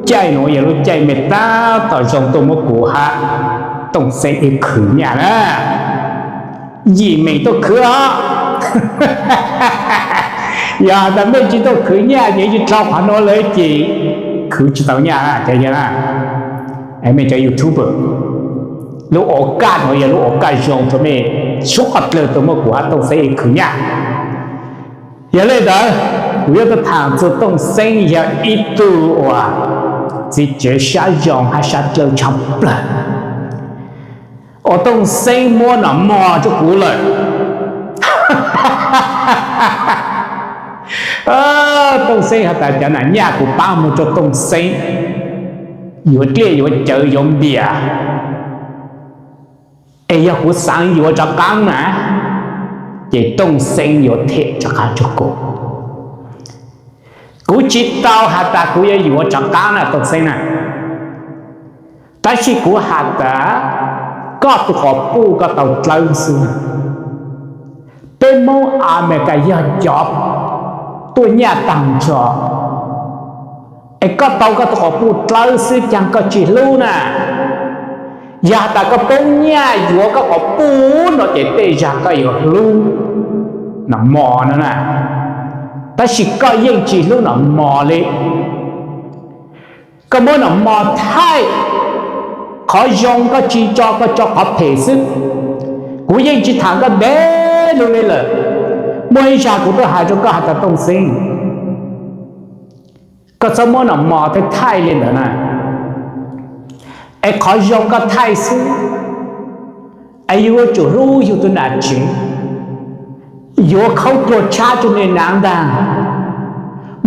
Caij nuav yog lub caij mej taab tom zoo tuaj muab kuv hab Tooj Xeeb ib khwv nyaj na. Yim meem tuaj khwv os. Yog tas mej tsi tuaj khwv nyaj ces tsi dlhau qhov nuav lawm ces khwv tsi tau nyaj na. Mej cov YouTuber, lub ua kaj nuav yog lub ua kaj zoo rua mej suav dlawg tuaj muab kuv hab Tooj Xeeb ib khwv nyaj. Yog le ntawd, kuv yuav tuaj thaam txug Tooj Xeeb yog ib tug uas txiv tsev sab zoo hab sab dlawg tshaaj plawg uas Tooj Xeeb muab nom mog rua kuv lawm. Tooj Xeeb has tas cov nam nyaj kuv paab moog rua Tooj Xeeb yuav dlej yuav cawv yuav npias, es yog kuv xaav yuav rov qaab na, ces Tooj Xeeb yuav them rov qaab rua kuv. Kuv tsi tau has tas kuv yuav yuav rov qaab na Tooj Xeeb na, tab sis kuv has tas koj tug quas puj koj tau dlawb xwb. Peb Moob Amelikas yog cov tuaj nyaj taag nrho, es koj tau koj tug quas puj dlawb xwb caag koj tsi hlub na. Yog has tas koj poob nyaj yuav koj quas puj no ces tej zag koj yuav hlub nom mog no na, tab sis koj yeej tsi hlub nom mog li. Koj muab nom mog thaij qhov zoo, koj tsi tso, koj tso qhov phem xwb. Kuv yeej tsi thaam koj ntev lug li lawm, muaj ib zag kuv tuaj has rua koj has tas Tooj Xeeb, koj txhob muab nom mog thaij thaij li ntawd na, es qhov zoo koj thaij xwb, es yug yuav tsum hlub yug tug nam tsev, yuav khaub dluag tshab rua nwg naav ntaag,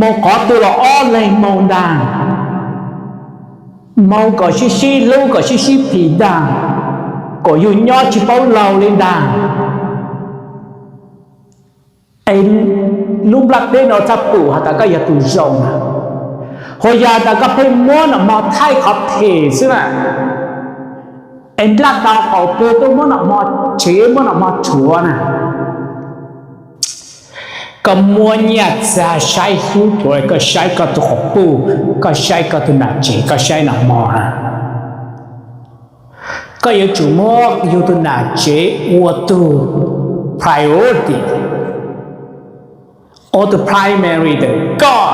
moog qhov twg los ob leeg moog ntaag, moog kom sib sib hlub kom sib sib phim ntaag, kom yug nyob tsi paub laug li ntaag. Es lub nplaj teb no txhaj pum has tas koj yog tug zoo na, hos yog has tas koj pheej muab nom mog thaij qhov phem xwb na, es nplaj tau qaum peg tuaj muab nom mog tshev muab nom mog rhuav na, koj muab nyaj txag saib hlub rua koj saib koj tug quas puj, koj saib koj tug nam tsev, koj saib nom mog na. Koj yuav tsum muab yug tug nam tsev ua tug priority, ua tug primary ntawm koj.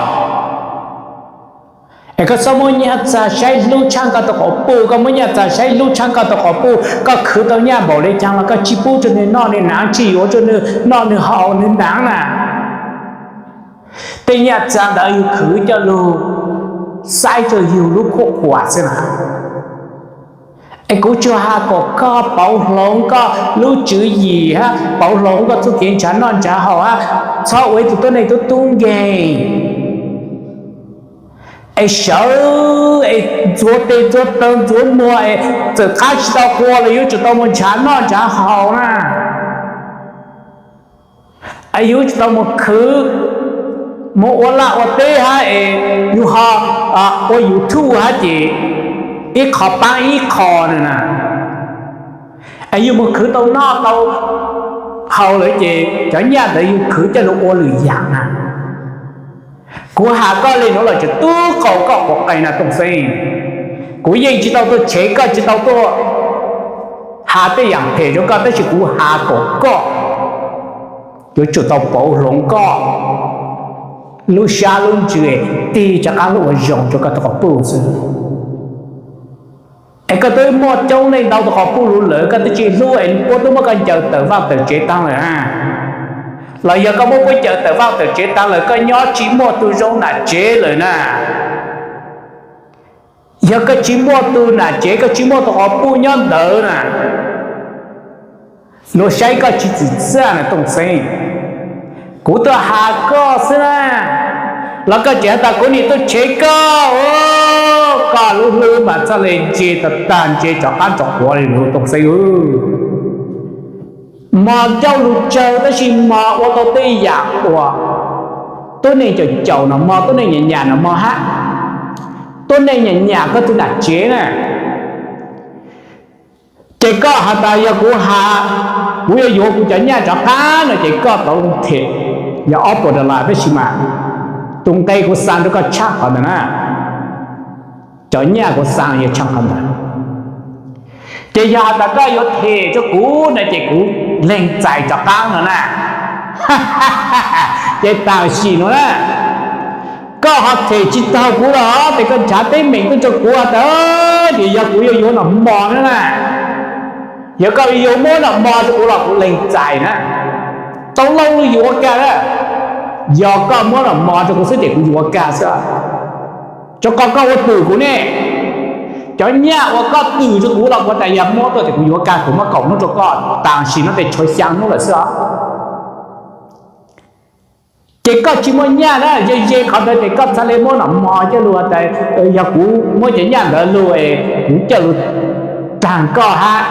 Es koj txhob muab nyaj txag saib hlub tshaaj koj tug quas puj, koj muab nyaj txag saib hlub tshaaj koj tug quas puj, koj khwv tau nyaj npaum le caag los koj tsi pub rua nwg noj nwg naav, tsi yuav rua nwg noj nwg haus nwg naav na. Tej nyaj txag ntawd yug khwv coj lug saib rua yug lub khuab khuam xwb na. Es kuv tsuas has kom koj pauv hloov koj lub tswv yim hab pauv hloov koj txuj kev nrhav noj nrhav haus hab txhob ua ib tug tuab neeg tub tub nkeeg es sawv es ntxuav tes ntxuav taw ntxuav muag es txawm qab tsi tau qua los yuav tsum tau mus nrhav noj nrhav haus na. Es yug tsum tau mus khwv, mus ua laj ua teb hab es yug ho ua YouTube hab ces ib qho paab ib qho na. Es yug mus khwv tau noj tau haus lawm ces cov nyaj ntawd yug khwv coj lug ua lwm yaam na. Kuv has koj le nuav los tseem tub qaum koj quav qees na Tooj Xeeb. Kuv yeej tsis tau tuaj tshev koj, tsis tau tuaj has tej yaam phem rua koj, tab sis kuv has kom koj yuav tsum tau pauv hloov koj lub sab lub ntsws, tig rov qab lug ua zoo rua koj tug quas puj xwb. Es koj twb muaj coob leej ntau tug quas puj lug lawm, koj twb tsis hlub es puab twb muab koj ncaws tawm vaj tawm tsev taag lawm na. Los yog koj muab puab ncaws tawm vaj tawm tsev taag lawm, koj nyob tsis muaj tug zoo nam tsev lawm na. Yog koj tsis muaj tug nam tsev, koj tsis muaj tug quas puj nyob ntawd na, luag saib koj tsis txim txiaj na Tooj Xeeb. Kuv tuaj has koj xwb na, los koj tseem has tas kuv nim tuaj tshev koj, koj lub hlwb mas txhaj le ntse tag tag, ntse rov qab rov quav li lug Tooj Xeeb. Mog ncauj lug tsawg tab sis mog ua tau tej yaam uas tuab neeg caum caum nag hmo, tuab neeg nyam nyam nag hmo hab tuab neeg nyam nyam koj tug nam tsev na. Ces koj has tas yog kuv has, kuv yuav yuav kuv cov nyaj rov qab no ces koj tau them yog ob puas dollar, tab sis mas tus nqe kuv xa rau koj tshaj qhov ntawd na, Cov nyaj kuv xaa yog tshaaj qhov ntawd. Ces yog has tas koj yuav them rua kuv no ces kuv leeg txais rov qaab no na. Ces tam sim nuav na, koj ho them tsi taug kuv los tes koj nrhav teeb meem tuaj rua kuv has tas, yog kuv yuav yuav noj mov na na, yog koj yuav muab noj mov rua kuv los kuv leeg txais na. Tau loo lug yuav ua kag na. Yog koj muab noj mov rua kuv xwb tes kuv yuav ua kag xwb, rua qhov koj ua twm kuv ne. Cov nyaj uas koj twm rua kuv los kuv tas yog muab tuaj tes kuv yuav ua kag, kuv muab kaum nub rua koj, tam sim nuav tes tshuav xyaa nub lawm xwb os. Ces koj tsi muaj nyaj na, yog ze qhov ntawd tes koj txhad le muab noj mov coj lug tas, yog kuv muab cov nyaj ntawd lug es kuv coj lug taag koj hab,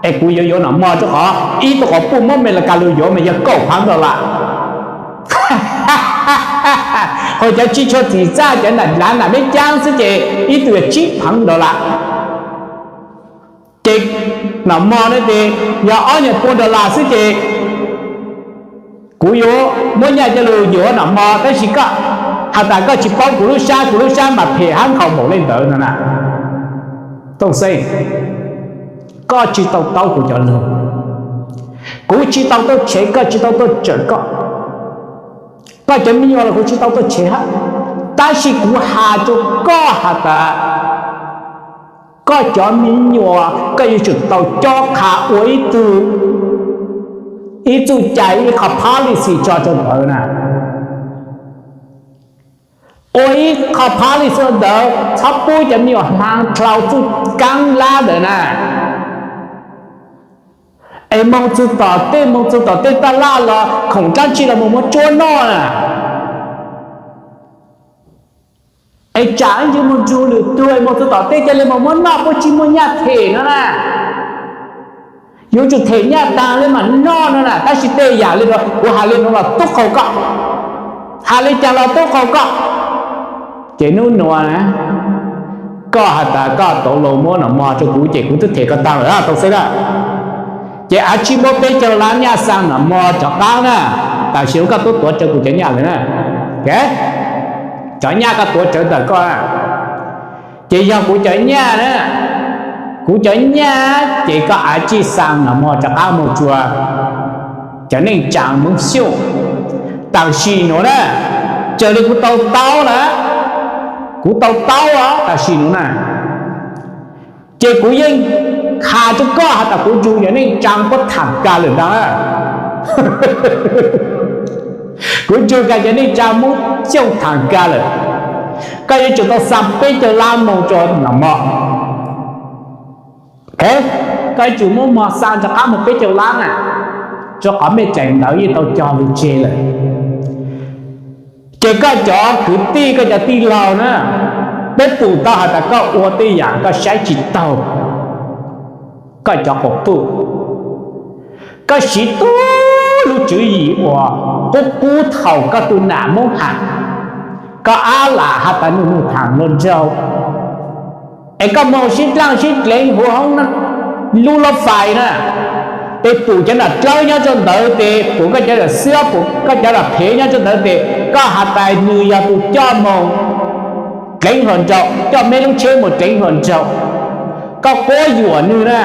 es kuv yuav yuav noj mov rua qhov ib tug quas puj muab Amelikas lug yuav mas yog kaum phaav dollar. Ho cov tsi tshua txim txaj cov nam lav nam meb caab xwb ces ib tug yog tsib phaav dollar. Ces noj mov ne tes yog ob nyuas pua dollar xwb ces kuv yuav muab nyaj coj lug yuav noj mov, tab sis koj has tas koj tsi paub kuv lub sab, kuv lub sab mas phem hab nkhaus npaum le ntawd no na. Tooj Xeeb, koj tsi tau taub kuv cov lug. Kuv tsi tau tuaj tshev koj, tsi tau tuaj tsawm koj. Koj cov me nyuam los kuv tsi tau tuaj tshev hab, tab sis kuv has rua koj has tas koj cov me nyuam koj yuav tsum tau cob qha ua ib tug, ib txuj cai, ib qho policy tso rua nkawd na. Ua ib qho policy ntawd txhob pub cov me nyuam hlaa dlhau txuj kaab lab ntawd na. Es moog txug tom tej, moog txug tom tej taj laj los khoom dlaab tsi los moog muab tsuab noj na. Es tsam ib ntsis moog nrug lwm tug es moog txug tom tej ca le moog muab noj puab tsi muaj nyaj them no na. Yuav tsum them nyaj taag le maam noj no na, tab sis tej yaam le nuav kuv has le nuav los tub qaug koj, has le caag los tub qaug koj. Ces nub nuav na, koj has tas koj tau lug muab noj mov rua kuv ces kuv twb them koj taag lawm Tooj Xeeb na. Ces av tsib muab peb caug lab nyaj xaa noj mov rov qaab na, tam sim nuav koj tub tuav rawv kuv cov nyaj lawm na. Cov nyaj koj tuav rawv ntawm koj na. Ces yog kuv cov nyaj na, kuv cov nyaj ces koj av tsib xaa noj mov rov qaab moog rua cov neej tsaa Moob Xyooj. Tam sim nuav na, raws le kuv tau taub na, kuv tau taub tam sim nuav na, ces kuv yeej has rua koj has tas kuv nrug cov neej tsaa puab thaam kag lawm ntag. Kuv nrug kag cov neej tsaa Moob Xyooj thaam kag lawm. Koj yuav tsum tau xaa peb caug lab moog rua noj mov. Koj yuav tsum muab mov xaa rov qaab moog peb caug lab na, rua qhov mej tseem ntawd yeej tau cog lug tseg lawm. Ces koj cov kwv tij, koj cov tij laug na, peb pum tau has tas koj ua tej yaam koj saib tsi taug koj cov quas puj. Koj siv tub lub tswv yim uas qub qub thaum koj tug nam Moob Ham, koj ab lam has tas nuj nuj thaam luag nraug, es koj moog sib dlaaj sib dleev huv hoob lub lab fais na, tes pum cov nam dlawb nyob rua ntawd, tes pum koj cov nam xiab, pum koj cov nam phem nyob rua ntawd, tes koj has tas nwg yog tug coj moog dleev hluas nraug, coj meb lub tsheb moog dleev hluas nraug. Koj quab yuam nwg na,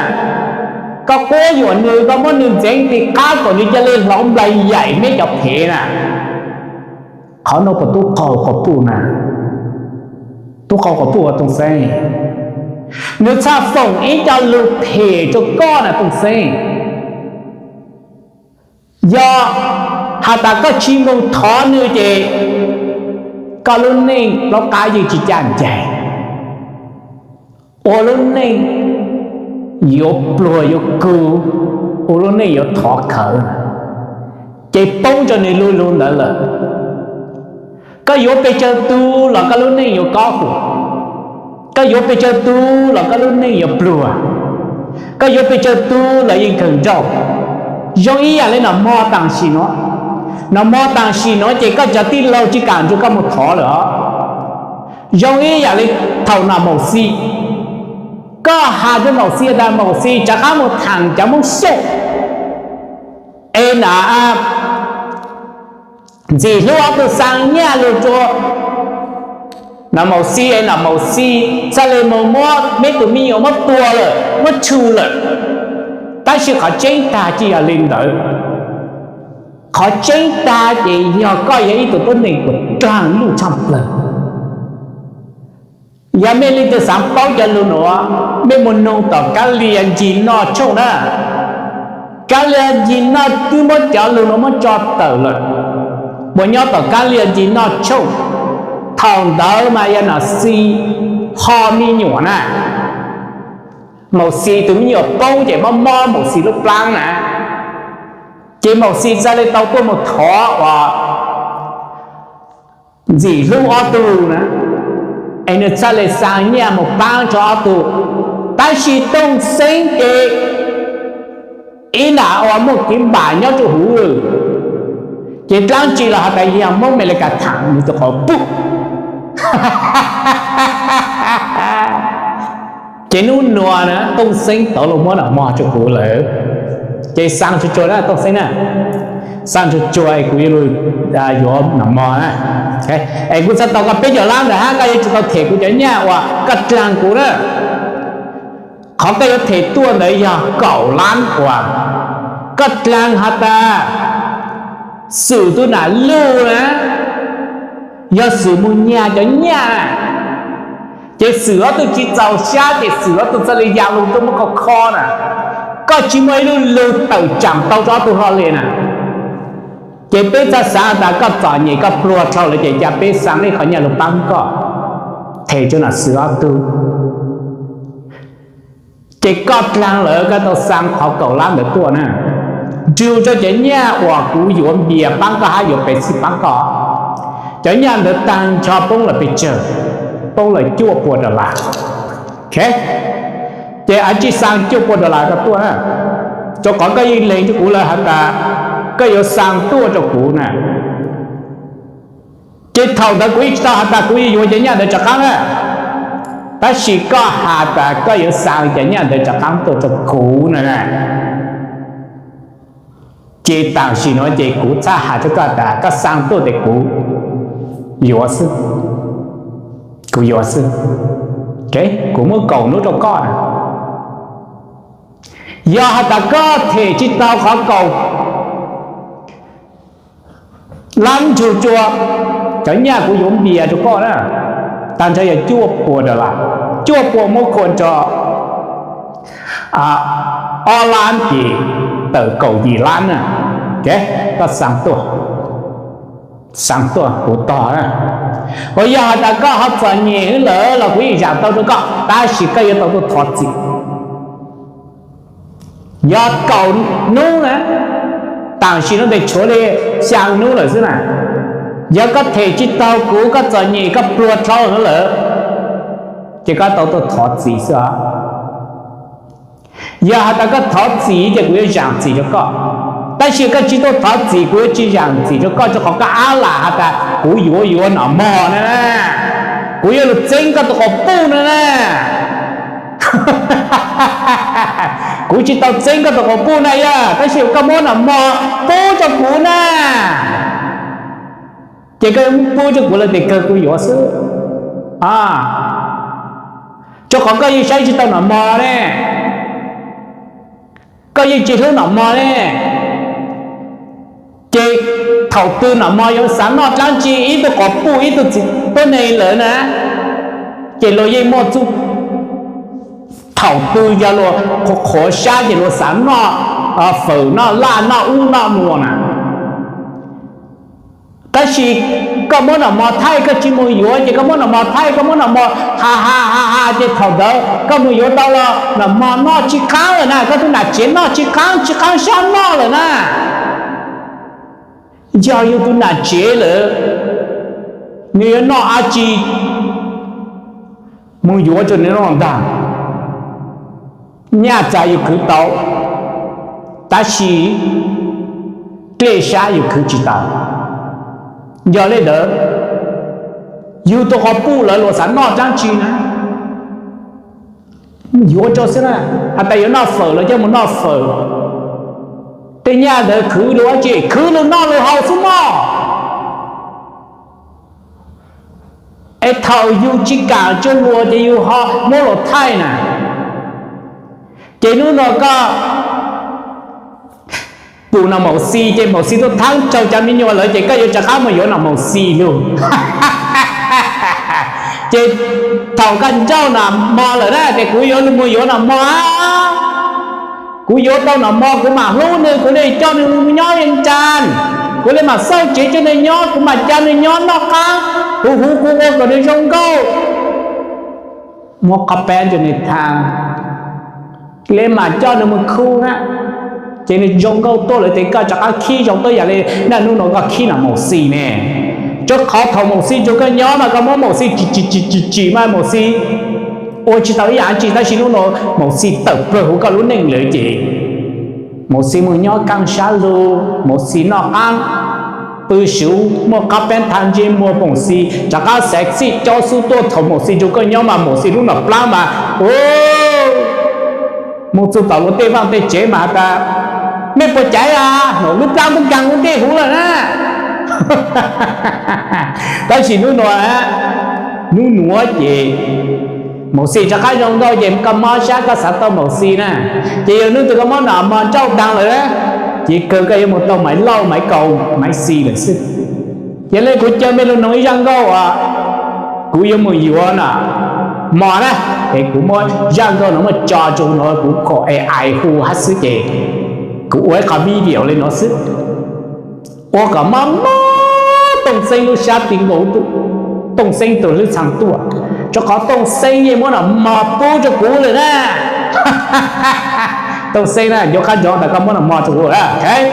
koj quab yuam nwg, koj muab nwg ntxeev ti qab kom nwg ca le hloov nplai yaim meb cov phem na. Qhov nuav puas tub qaug quas puj na? Tub qaug quas puj ua Tooj Xeeb. Nwg txhaj foom ib co lug phem rua koj na Tooj Xeeb. Yog has tas koj tsi moog thov nwg ces koj lub neej plaub qab yeej tsi caj ncaig. Ua lub neej yuav pluag yuav kug, ua lub neej yuav thov khawv, ces poob rua nwg lub lug ntawd lawm. Koj yuav pes tsawg tug los koj lub neej yuav kob huam, koj yuav pes tsawg tug los koj lub neej yuav pluag, koj yuav pes tsawg tug los yeej kawg nrauj. Zoo ib yaam le noj mov tam sim nuav, noj mov tam sim nuav ces koj cov tij laug tsi kam nrug koj moog thov lawm os. Zoo ib yaam le thaum nam Maum Xi, koj has rua Maum Xi tas Maum Xi rov qab moog thaam cov Moob Xyooj, es nam Ntxim Hlub ob tug xaa nyaj lug rua Nom Mauxis es Nom Mauxis txhaj le mus muab peb tus me nyuam muab tua lawm, muab tshum lawm. Tab sis qhov tseeb tag tsis yog li ntawd. Qhov tseeb tag ces yog koj yog ib tug tuab neeg uas dlaag luj tshaj plawg. Yog mej leej twg xaav paub cov lug nuav, mej mus noog tom Kab Lia Ncig Noj Tshooj na. Kab Lia Ncig Noj twb muab cov lug nuav muab tso tawm lawm, puas nyob tom Kab Lia Ncig Noj Tshooj. Thaum ntawd mas yog Nom Mauxis ho me nyuam na. Mauxis tus me nyuam poob ces mob mob Mauxis lub plaab na. Ces Mauxis txhaj le tau tuaj mus thov uas ntxim hlub ob tug na, es nws txhaj le xaa nyaj mus paab rua ob tug. Tab sis Tooj Xeeb ces ib ntam uas muaj kev npam nyob rua huv, ces dlaab tsi los has tas yog Moob Amelikas thaam nws tus qhov puj. Ces nub nuav na Tooj Xeeb tau lug muab nam mog rua kuv lawm. Ces xaa tsuag tsuag na Tooj Xeeb na, xaa tsuag tsuag es kuv yuav lug yuav nam mog na. Es kuv txhaj tau koj peb caug lab ntawd hab koj yuav tsi tau them kuv cov nyaj uas koj dlaag kuv na. Qhov koj yuav them tuaj ntawd yog kaum lab uas koj dlaag has tas Xwm tug nam lug na, yog Xwm mus nyag cov nyaj na, ces Xwm ob tug tsi txaus sab ces Xwm ob tug txhaj le ya lug tuaj muab koj khob na. Koj tsi muaj ib lub lug tawm tsaam tau rua ob tug hlo le na. Ces peb txhaj xaav tas koj txom nyem koj pluag dhau lawm ces ca peb xaa ib qho nyaj lug paab koj, them rua nam Xwm ob tug. Ces koj dlaag lawm koj tau xaa qhov kaum lab ntawd tuaj na, nrug rua cov nyaj uas kuv yuav npias paab koj hab yuav pes xij paab koj. Cov nyaj ntawd taag nrho poob lawm pes tsawg? Poob lawm cuaj puas dollar. Ces av tsi xaa cuaj puas dollar koj tuaj na, rua qhov koj yeej lees rua kuv lawm has tas koj yuav xaa tuaj rua kuv na. Ces thaum ntawd kuv yeej tsi tau has tas kuv yuav yuav cov nyaj ntawd rov qaab na, tab sis koj has tas koj yuav xaa cov nyaj ntawd rov qaab tuaj rua kuv na. Ces tam sim nuav ces kuv txhaj has rua koj tas koj xaa tuaj tes kuv yuav xwb, kuv yuav xwb. Kuv muab kaum nub rua koj na. Yog has tas koj them tsi tau qhov kaum lab nrug rua cov nyaj kuv yuav npias rua koj na, taag nrho yog cuaj puas dollar, cuaj puas muab khuam rua ob lab ces tawm kaum yim lab na. Koj xaa tuaj, xaa tuaj kuv tog na. Uas yog has tas koj ho txom nyem lawm los kuv yeej zam tau rua koj, tab sis koj yuav tau tuaj thov txim. Yog kaum nub na, tam sim nuav tes tshuav le xyaa nub lawm xwb na. Yog koj them tsi taug kuv, koj txom nyem koj pluag dhau lawm, ces koj tau tuaj thov txim xwb os. Yog has tas koj thov txim ces kuv yuav zam txim rua koj, tab sis koj tsi tuaj thov txim kuv yuav tsi zam txim rua koj, rua qhov koj ab lam has tas kuv yuav yuav nam mog na, kuv yuav lug txeeb koj tug quas puj na na. Kuv tsi tau txeeb koj tug quas puj na yog, tab sis koj muab nam mog pub rua kuv na, ces koj yuav muab pub rua kuv lawm tes kawg kuv yuav xwb. Rua qhov koj yeej saib tsi tau nam mog ne, koj yeej tsi hlub nam mog ne, ces thaum twg nam mog yuav xav noj dlaab tsi, ib tug quas puj ib tug txiv tuab neeg lawm na, ces luag yeej muaj txuj. Thaum twg yog luag qhuav sab ces luag xav noj fawm noj laj noj ub noj nuav na. Tab sis koj muab nam mog thaij koj tsi moog yuav, ces koj muab nam mog thaij koj muab nam mog has has has has ces thaum ntawd koj moog yuav tau los nam mog noj tsi qaab lawm na, koj tug nam tsev noj tsi qaab tsi qaab sab noj lawm na. Yog yug tug nam tsev lawm, nws yuav noj dab tsi moog yuav rua nws noj ntag. Nyaj txag yug khwv tau, tab sis dlej sab yug khwv tsi tau. Yog le ntawd, yug tug quas puj lawm luag xav noj dlaab tsi na, yuav rua xwb na. Has tas yuav noj fawm los coj moog noj fawm, tej nyaj ntawd khwv lug dlaab tsi, khwv lug noj lug haus xwb mog. Es thaum yus tsis kam tsuag hluas ces yus ho muab los thaij na. Ces hnub no koj pum no Maum Xis ces Maum Xis tuaj thaab raug cov me nyuam lawm ces koj yuav rov qab mus yuav no Maum Xis lug. Ces thaum koj nrauj no Mos lawm na ces kuv yuav mus yuav no Mos. Kuv yuav tau no Mos kuv mam hlub nws, kuv le coj nws nyob yeej tas, kuv le mam xauj tsev coj nws nyob, kuv mam coj nws nyob noj qab, kuv huv kuv ua kom nws zoo nkauj. Muab qhov peb rau nws thaab, le mam coj nws mus khub na. Ces nws zoo nkauj tuaj lawm ces koj rov qab khib zoo tuaj yam li naj hnub no koj khib no Maum Xis ne. Rau qhov thaum Maum Xis nrug koj nyob mas koj muab Maum Xis tsim tsim tsim tsim mas Maum Xis ua tsis tau ib yam tsi, tab sis hnub no Maum Xis tawm plawg huv koj lub neej lawm ces Maum Xis mus nyob kaaj sab lug, Maum Xis noj qaab pw suv muaj qab peeb thav ntsej muag, Maum Xis rov qab xav txhij cob xub tuaj thaum Maum Xis nrug koj nyob mas Maum Xis lub nom plaab mas mus txug tom luag tej vaaj tej tsev mas has tas, mej puas caiv a, lub plaab muab nkaag ua ntej huv lawm na. Tab sis hnub nuav, hnub nuav ces Maum Xis rov qab zoo nkauj ces koj mob sab koj xav tau Maum Xis na. Ces yog hnub twg koj muab nom Mos nrauj taag lawm, ces kawg koj yuav mus tau Maiv Lauj, Maiv Kaus, Maiv Xis lawm xwb. Yog le kuv caw mej lug noog ib zaj nkauj uas kuv yuav mus yuav no Mos na, es kuv muab zaj nkauj no muab tso rua no kuv kom AI hu hab xwb ces kuv ua ib qho video le no xwb. Ua kom mob mob Tooj Xeeb lub sab ti nkaus, Tooj Xeeb tug hlwb txhaa tuaj, rua qhov Tooj Xeeb yeej muab nom Mos pub rua kuv lawm na. Tooj Xeeb na, yuav qab nrov tas koj muab nom Mos rua kuv lawm.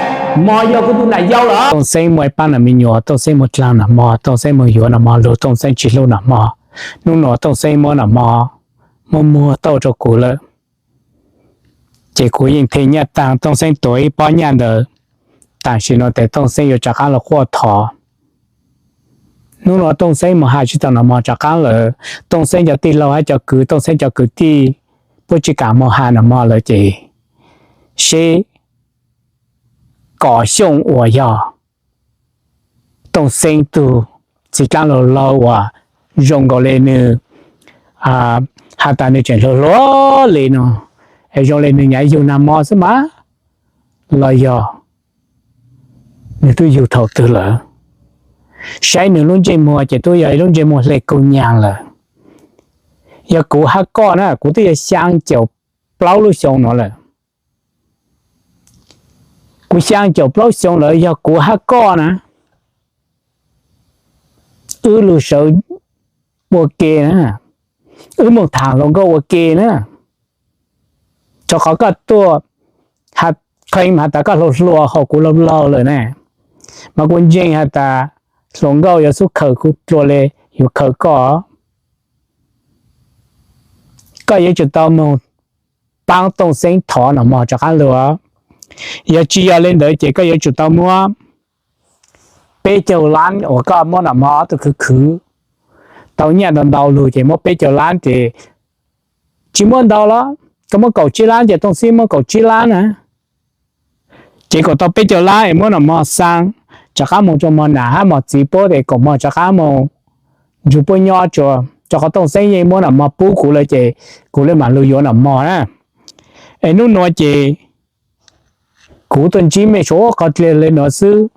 Mos yog kuv tug nam yau lawm. Tooj Xeeb muaj ib paab nom me nyuam, Tooj Xeeb muaj dlaag nom Mos, Tooj Xeeb mus yuav nom Mos lug, Tooj Xeeb tsis hlub nom Mos. Hnub nuav Tooj Xeeb muab nom Mos muab muag tau rua kuv lawm. Ces kuv yeej them nyaj taag Tooj Xeeb tuav ib pob nyaj ntawd, tam sim no tes Tooj Xeeb yuav rov qaab lug quaj thov. Hnub nuav Tooj Xeeb mus has tsis tau nom Mos rov qaab lawm, Tooj Xeeb cov tij laug hab cov kwv, Tooj Xeeb cov kwv tij puab tsis kam mus has nom Mos lawm ces seb kom Xyooj uas yog Tooj Xeeb tug txiv dlaab laug laug uas zoo nkaus le nwg has tas nwg tseem hluas hluas le no, es zoo le nwg nyuam yug nag hmo xwb mas, los yog nwg twb yug thaum twg lawm. Saib nwg lub ntsej muag ces twb yog ib lub ntsej muag hle kaug nyaag lawm. Yog kuv hab koj na, kuv twb yog xyaa caum plaub lub xyoo no lawm. Kuv xyaa caum plaub xyoo lawm, yog kuv hab koj na, wb lug sawv ua ke na, wb moog tham hluas nkauj ua ke na. Rua qhov koj tuaj qhee has tas koj hluas hluas haum kuv laug laug lawm na, mas kuv ntseeg has tas hluas nkauj yuav xub khaws kuv dlua le yuav khaws koj. Koj yuav tsum tau moog paab Tooj Xeeb thov nom Mos rov qaab lug. Yog tsis yog le ntawd ces koj yuav tsum tau muab peb caug lab uas koj muab nom Mos ob tug khwv khwv tau nyaj ntau ntau lug ces muab peb caug lab ces tsis muab ntau los koj muab kaum tsib lab ces Tooj Xeeb muab kaum tsib lab na. Ces kom tau peb caug lab es muab nom Mos xaa rov qaab moog rua Mos nam hab Mos txiv puab es kom Mos rov qaab moog nrug puab nyob tsuas, rua qhov Tooj Xeeb yeej muab nom Mos pub kuv lawm ces kuv le mam lug yuav nom Mos na. Es nub nuav ces kuv tuaj ntsib mej suav qhov dlej le nuav xwb,